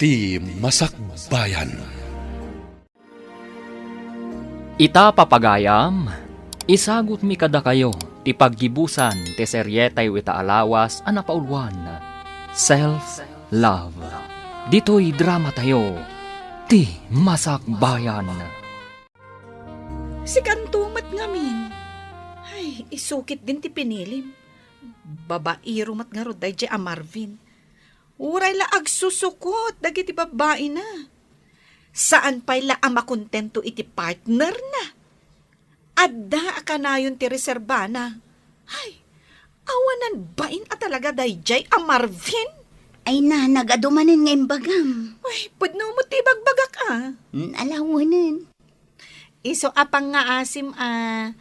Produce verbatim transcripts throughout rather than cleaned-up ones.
Ti Masakbayan. Ita, papagayam, isagutmi kadakayo ti paggibusan ti serietayo ita a lawas a napauluan, Self Love. Ditoy dramatayo, Ti Masakbayan. Sikanto met ngamin. Ay, isu ketdin ti pinilim. Babaero met ngarud daydiay a Marvin. Uray la agsusukot dagiti babbaina. Saan pay la a makontento iti partnerna. Adda a kanayon ti reserbana. Ay, awanan bain a talaga daydiay a Marvin. Ay na, nagadu manen nga imbagam. Ay, pudno met ti ibagbagak a. Mm, alawenen. Isu a pangngaasim a,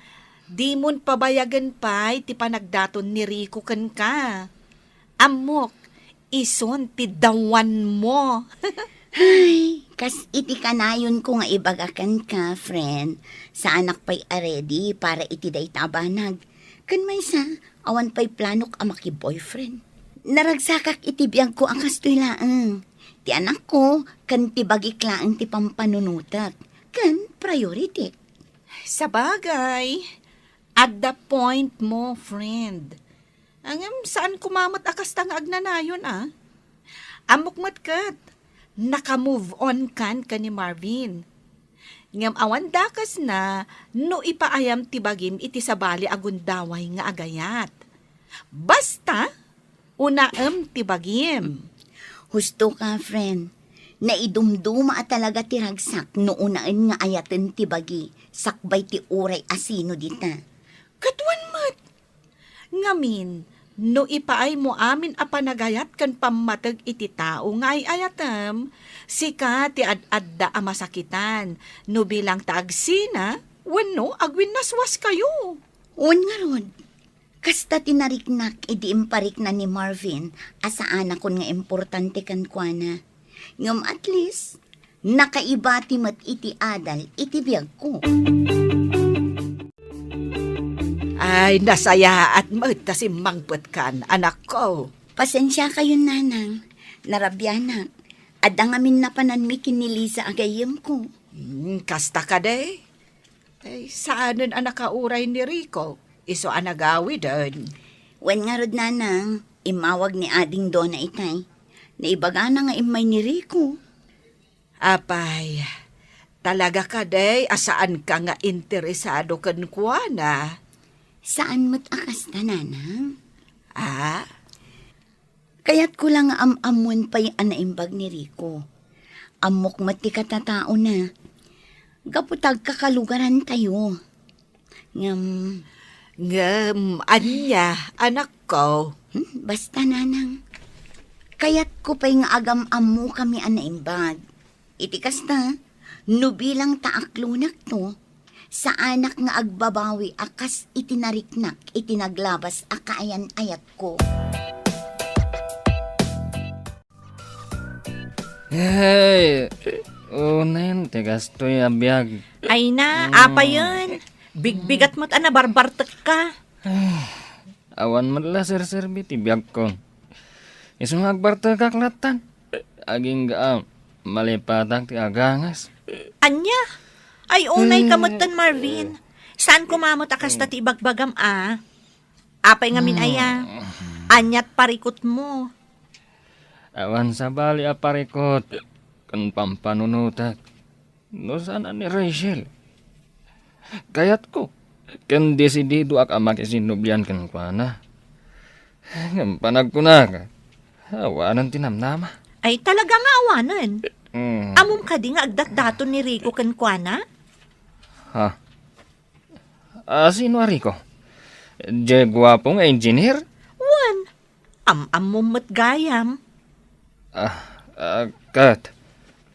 dimon pabayagen pay ti panagdaton ni Rico kenka. Ammok, isun ti dawanmo. Ay, kas iti kanayonko nga ibaga kenka, friend, saanak pay a ready para iti dayta a banag. Ken maysa, awan pay planok a maki-boyfriend. Naragsakak iti biagko a kastoy laeng. Ti anakko ken ti bagik laeng ti pampanunotek ken priority. Sabagay, adda point mo, friend. Ngem saan koma met a kasta nga agnanayon, a? Ammok met ket, naka-move on kan ken ni Marvin. Ngem awan dakesna no ipaayam ti bagim iti sabali a gundaway nga agayat. Basta, unaem ti bagim. Husto ka, friend. Naidumduma a talaga ti ragsak no unaen nga ayaten ti bagi sakbay ti uray a sino dita. Kaduan met. Ngamin, no ipaaymo amin a panagayat ken pammateg iti tao nga ay-ayatem, sika ti ad-adda a masakitan, no bilang ta agsina, wenno agwinnaswaskayo. Wen ngarud, kasta ti nariknak idi imparikna ni Marvin a saanakon nga importante kenkuana. Ngem at least, nakaibati met iti adal iti biagko. Ay, nasayaat met ta simmangpetkan, anakko. Pasensiakayon, nanang. Narabianak. Adda ngamin napananmi ken ni Liza a gayyemko. Hmm, kasta kadi? Ay, saanen a nakauray ni Rico, isu a nagawiden. Wen ngarud, nanang, immawag ni Ading Dona itay. Naibagana nga immay ni Rico. Apay, talaga kadi a saanka nga interesado kenkuana? Saan met a kasta, nanang. Ah? Kayatko la nga am-ammoen pay a naimbag ni Rico. Ammok met ti katataona. Gapu ta agkakalugarantayo. Ngem, ngem, ania, anakko? Hmm, basta, nanang. Kayatko pay nga agam-ammokami a naimbag. Iti kasta, no bilang ta aklonekto, saanak nga agbabawi a kas iti nariknak iti naglabas a kaayan-ayatko. Hey, unen ti kastoy a biag. Ay na, mm, apayen. Bigbigat met a nabarbartekka. Awan met la serserbi ti biagko. Isu nga agbartekak lattan. Agingga a malipatak ti agangas. Ania? Ay, unay ka metten, Marvin. Saan koma met a kasta ti ibagbagam a? Apay ngamin aya? Aniat parikutmo? Awan sabali a parikut ken pampanunotak. No saan a ni Rachel, kayatko, ken desididoak a makisinnobian kenkuana. Ngem panagkunak, awanen ti namnama. Ay, talaga nga awanen? Mm. Ammom kadi nga agdatdaton ni Rico kenkuana? Ha? Ah, sino a Rico? Diay guapo nga engineer? Wen, am-ammom met gayam. Ah, ah, ket,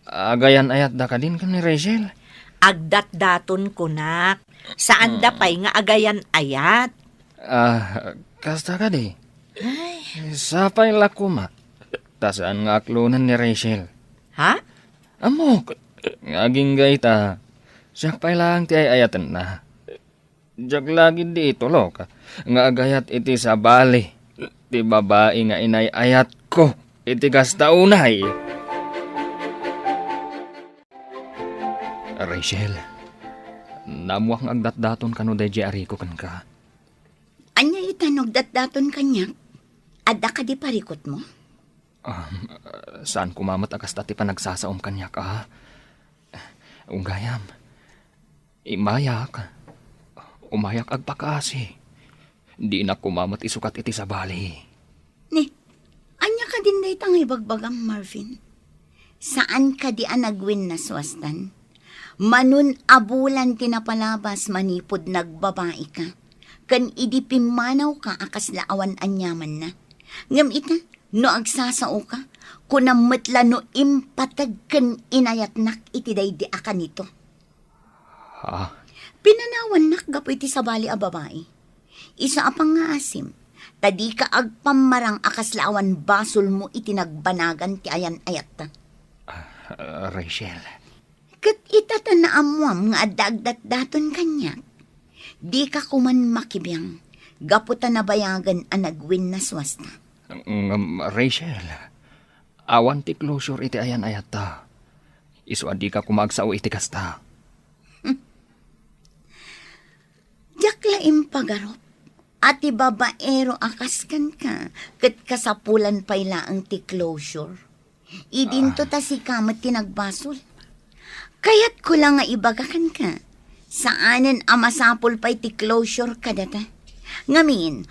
agayan-ayatda kadin ken ni Rachel? Agdatdaton kunak. Saanda pay nga agayan-ayat. Ah, kasta kadi? Ay. Sapay la koma, ta saan nga aklonen ni Rachel. Ha? Ammok, nga agingga ita, siak pay laeng ti ay-ayatenna. Diak la ketdi itulok nga agayat iti sabali ti babai nga inay-ayatko iti kasta unay. Rachel, naammoak nga agdatdaton kano daydiay a Rico kenka. Ania ita no agdatdaton kaniak? Adda kadi parikutmo? Um, saan koma met a kasta ti panagsasaom kaniak, a? Ugayam, imayak. Umayak agpakaasi. Dinak koma met isukat iti sabali. Ni, ania kadin dayta nga ibagbagam, Marvin? Saan kadi a nagwinnaswastan? Manon a bulan ti napalabas manipud nagbabaika, ken idi pimmanawka a kasla awan aniamanna. Ngem ita, no agsasaoka, kunam met la no impateg ken inayatnak iti daydi a kanito. Ha? Pinanawannak gapu iti sabali a babai. Isu a pangngaasim, ta dika agpammarang a kasla awan basolmo iti nagbanagan ti ayan-ayatta. Ah, Rachel. Ket ita ta naammoam nga adda agdatdaton kaniak, dika koman makibiang gapu ta nabayagen a nagwinnaswasta. Ngem, Rachel, awan ti closure iti ayan-ayatta. Isu a dika koma agsao iti kasta. Diak la impagarup a ti babaero a kas kenka ket kasapulan pay laeng ti closure. Idinto ta sika met ti nagbasol. Kayatko la nga ibaga kenka, saanen a masapul pay ti closure kadata. Ngamin,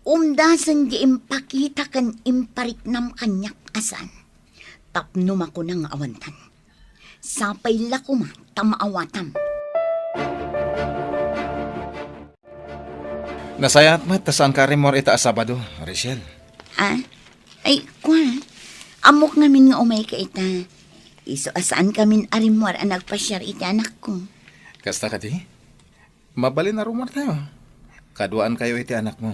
umdasen ti impakita ken impariknam kaniak a saan. Tapno makuna nga awantan. Sapay la koma ta maawatam. Nasayaat met ta saanka a rimmuar ita a Sabado, Rachel. Ah? Ay, kua. Ammok ngamin nga umayka ita. Isu a saankamin a rimmuar a nagpasiar iti anakko. Kasta kadi? Mabalin a rummuartayo. Kaduaankayo iti anakmo.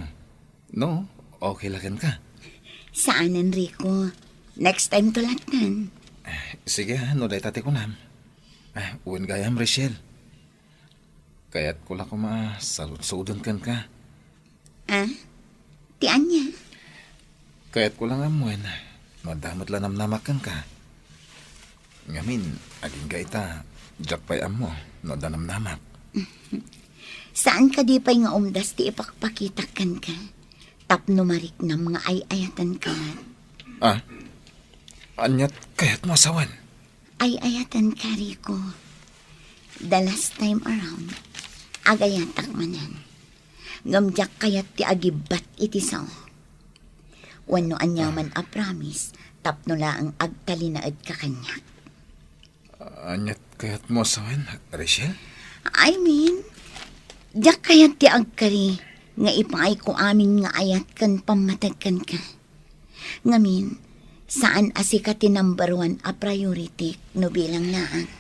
No, okay la kenka? Saanen, Rico. Next time to lattan. Sige, ah, no dayta ti kunam. Ah, wen gayam, Rachel. Kayatko la koma a saludsoden kenka. Ah? Ti ania? Kayatko la nga ammoen no adda met la namnamak kenka. Ngamin, agingga ita, diak pay ammo no adda namnamak. Saan kadi pay nga umdas ti ipakpakitak kenka? Tapno mariknam nga ay-ayatenka met. Ah? Aniat kayatmo a sawen? Ay-ayatenka, Rico. The last time around, agayatak manen. Ngem diak kayat ti agibbat iti sao. Wenno aniaman a promise tapno laeng agtalinaedka kaniak. Aniat kayatmo a sawen, Rachel? I mean, diak kayat ti agkari nga ipaayko amin nga ayat ken pammateg kenka. Ngamin, saan a sika ti number one a priority no bilang naak.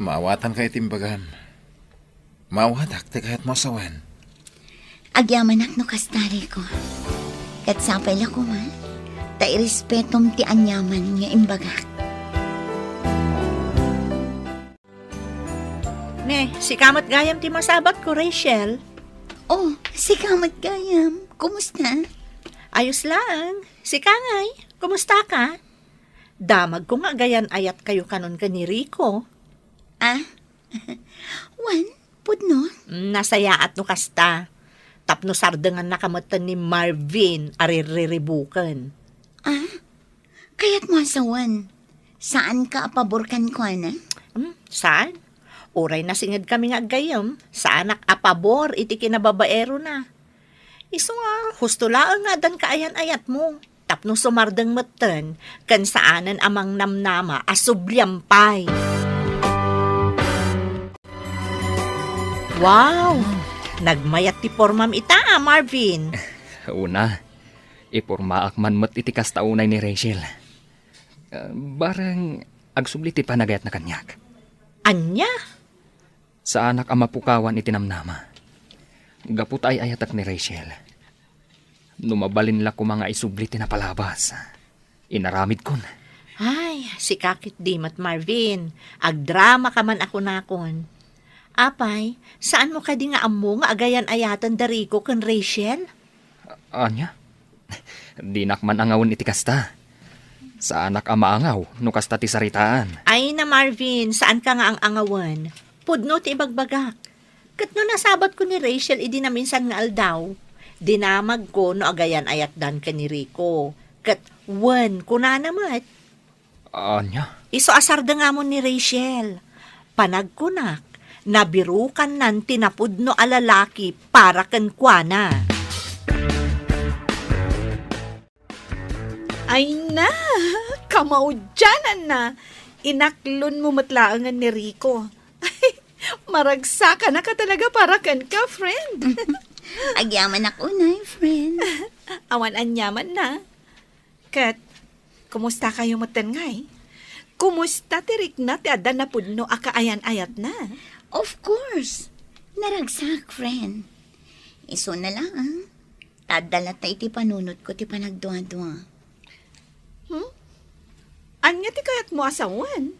Maawatanka iti imbagam. Maawatak ti kayatmo a sawen. Agyamanak no kasta, Rico. Ket sapay la koma, ta irespetom ti aniaman nga imbagak. Ne, sika met gayam ti masabatko, Rachel. Oh, sika met gayam. Kumusta? Ayos laeng. Sika ngay, kumusta ka? Damagko nga agayan-ayatkayo kanon ken ni Rico. Ah? Wen, pudno? Mm, nasayaat no kasta. Tapno sardengannaka metten ni Marvin a rirriribuken. Ah? Kayatmo a sawen, saanka a pabor kenkuana? Hmm, saan? Uray nasingedkami nga aggayyem, saanak a pabor iti kinababaerona. Isu a, husto laeng nga addan kaayan-ayatmo. Tapno sumardeng metten, ken saanen a mangnamnama a subliam pay. Wow! Nagmayat ti pormam ita, a, Marvin. Una, ipormaak man met iti kasta unay ni Rachel. Ah, bareng agsubli ti panagayatna kaniak. Ania? Saanak a mapukawan iti namnama. Gapu ta ay-ayatek ni Rachel. No mabalin la koma nga isubli ti napalabas, inaramidkon. Ay, sika ketdi met, Marvin. Agdramaka man a kunakon. Apay, saanmo kadi nga ammo nga agayan-ayaten da Rico ken Rachel? Ania? Dinak man angawen iti kasta. Saanak a maangaw no kasta ti saritaan. Ay na, Marvin, saanka nga ang-angawen. Pudno ti ibagbagak. Ket no nasabatko ni Rachel idi naminsan nga aldaw, dinamagko no agayan-ayatdan ken ni Rico. Ket wen, kunana met. Ania? Isu a sardengamon ni Rachel. Panagkunak, nabirukannan ti napudno a lalaki para kenkuana. Ay na, kamaudiananna. Inaklonmo met laengen ni Rico. Ay, maragsakanak a talaga para kenka, friend. Agyamanak unay, friend. Awan aniamanna. Ket, kumustakayo metten ngay? Kumusta ti rikna ti adda napudno a kaayan-ayatna? Of course. Naragsak, friend. Isuna laeng. Ta adda latta iti panunotko ti panagduadua. Hmm? Ania ti kayatmo a sawen?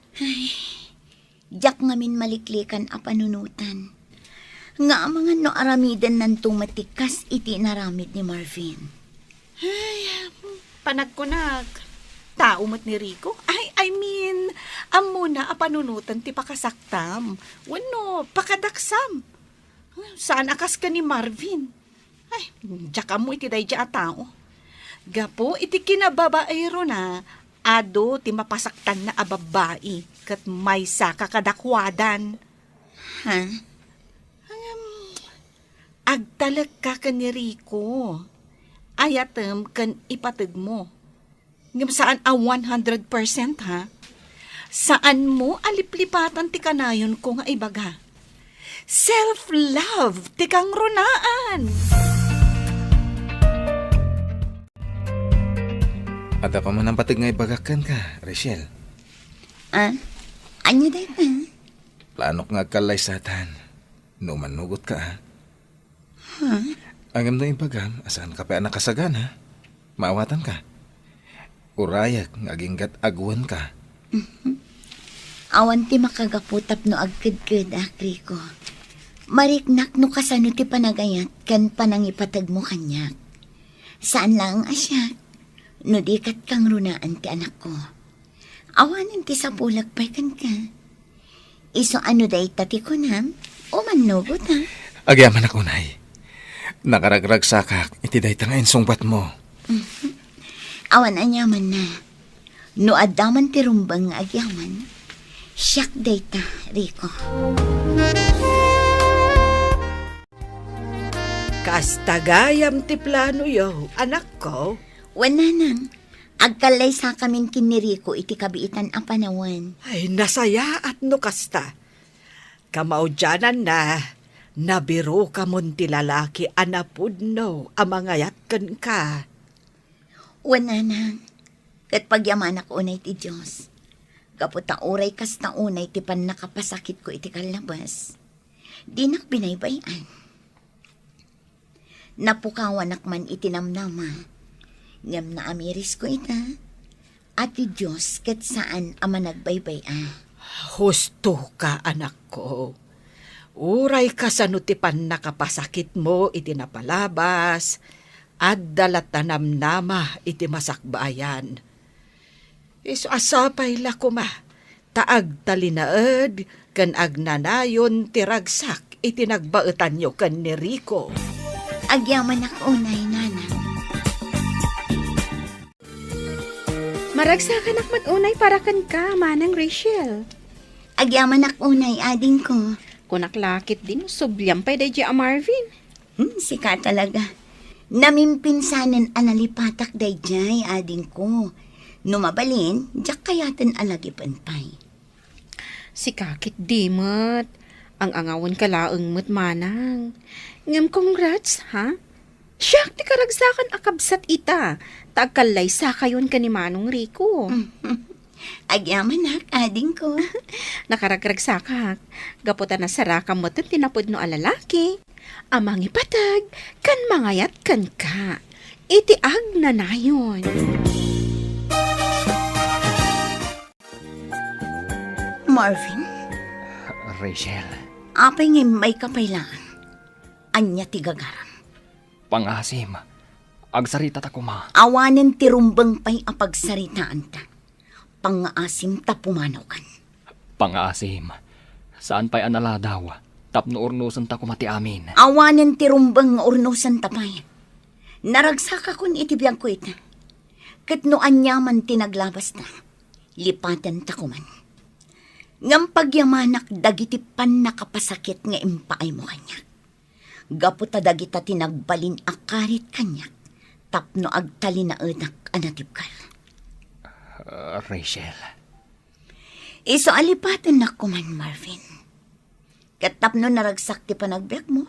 Diak ngamin maliklikan a panunotan. Nga amangan no aramidennanto met ti kas iti inaramid ni Marvin. Ay, panagkunak, tao met ni Rico. Ay, I mean, ammona a panunotan ti pakasaktam. Wenno, pakadaksam. Saan a kas ken ni Marvin. Ay, diak ammo iti daydiay a tao. Gapu iti kinababairona, adu ti mapasaktanna a babbai ket maysaka kadakuadan. Ha? Ngem, agtalekka ken ni Rico. Ayatem ken ipategmo. Ngem saan a one hundred percent, ha? Saanmo a liplipatan ti kanayonko nga ibaga. Self-love ti kangrunaan! Adda pa man a pateg nga ibagak kenka, Rachel. Ah? Ania dayta? Planok nga agkallaysatan. No mannugotka, ah. Ha? Ngem no ibagam a saanka pay a nakasagana, maawatanka. Urayek nga aginggat agwenka. Awan ti makagapu tapno agkedkedak, Rico. Mariknak no kasano ti panagayat ken panangipategmo kaniak. Saan laeng a siak, no di ket kangrunaan ti anakko. Awanen ti sapulek pay kenka. Isu a no dayta ti kunam, umannogota. Agyamanak unay. Nakaragragsakak iti dayta nga insungbatmo. Awan aniamanna. No adda man ti rumbeng nga agyaman, siak dayta, Rico. Kasta gayam ti planoyo, anakko? Wen, nanang. Agkallaysakamin ken ni Rico iti kabiitan a panawen. Ay, nasayaat no kasta. Kamaudiananna, nabirukamon ti lalaki a napudno a mangayat kenka. Wen, nanang, ket pagyamanak unay ti Dios, gapu ta uray kasta unay ti pannakapasakitko iti kallabes, dinak binaybay-an. Napukawanak man iti namnama, ngem naamirisko ita, a ti Dios ket saan a managbaybay-a. Hustoka, anakko. Uray kasano ti pannakapasakitmo iti napalabas, adda latta namnama iti masakbayan. Isu a sapay la koma ta agtalinaed ken agnanayon ti ragsak iti nagbaetanyo ken ni Rico. Agyamanak unay, nanang. Maragsakanak met unay para kenka, Manang Rachel. Agyamanak unay, adingko. Kunak la ketdi no subliam pay daydiay a Marvin. Hmm, sika talaga. Namimpinsanen a nalipatak daydiay, adingko. No mabalin, diak kayaten a lagipen pay. Sika ketdi met. Ang-angawenka laeng met, manang. Ngem congrats, ha? Siak ti karagsakan a kabsat ita, ta agkallaysakayon ken ni Manong Rico. Agyamanak, adingko. Nakaragragsakak, gapu ta nasarakam metten ti napudno a lalaki a mangipateg ken mangayat kenka iti agnanayon. Marvin? Rachel. Apay nga immayka pay laeng? Ania ti gagaram? Pangaasim. Agsaritata koma. Awanen ti rumbeng pay a pagsaritaanta. Pangaasim ta pumanawkan. Pangaasim. Saan pay a naladaw tapno urnosenta koma ti amin. Awanen ti rumbeng nga urnosenta pay. Naragsakakon iti biagko ita. Ket no aniaman ti naglabasta, lipatenta koman. Ngem pagyamanak dagiti pannakapasakit nga impaaymo kaniak. Gapu ta dagita ti nagbalin a karit kaniak tapno agtalinaedak a natibker. Ah, Rachel. Isu a lipatennak koman, Marvin. Ket tapno naragsak ti panagbiagmo,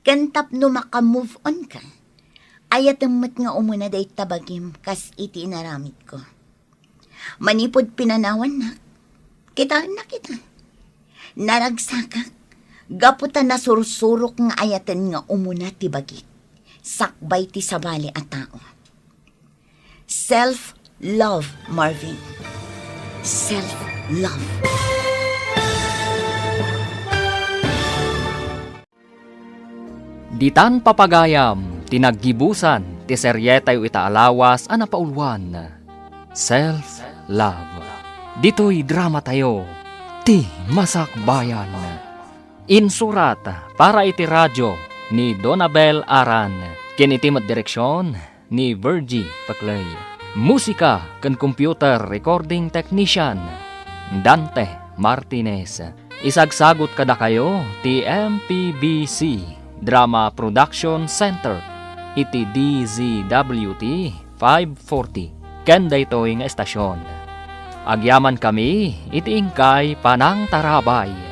ken tapno maka-move on ka, ayatem met nga umuna dayta bagim kas iti inaramidko. Manipud pinanawannak, kitaennak ita. Naragsakak, gapu ta nasursurok nga ayaten nga umuna ti bagik, sakbay ti sabali a tao. Self-love, Marvin. Self-love. Ditan papagayam ti naggibusan ti serietayo ita a lawas a napauluan, Self Love. Ditoy dramatayo, Ti Masakbayan. Insurat para iti radio ni Donabel Aran, ken iti met direksion ni Virgie Peclay. Musika ken computer recording technician, Dante Martinez. Isagsagut kadakayo ti M P B C Drama Production Center iti D Z W T five forty ken daytoy nga estasion. Agyamankami iti inkay panangtarabay.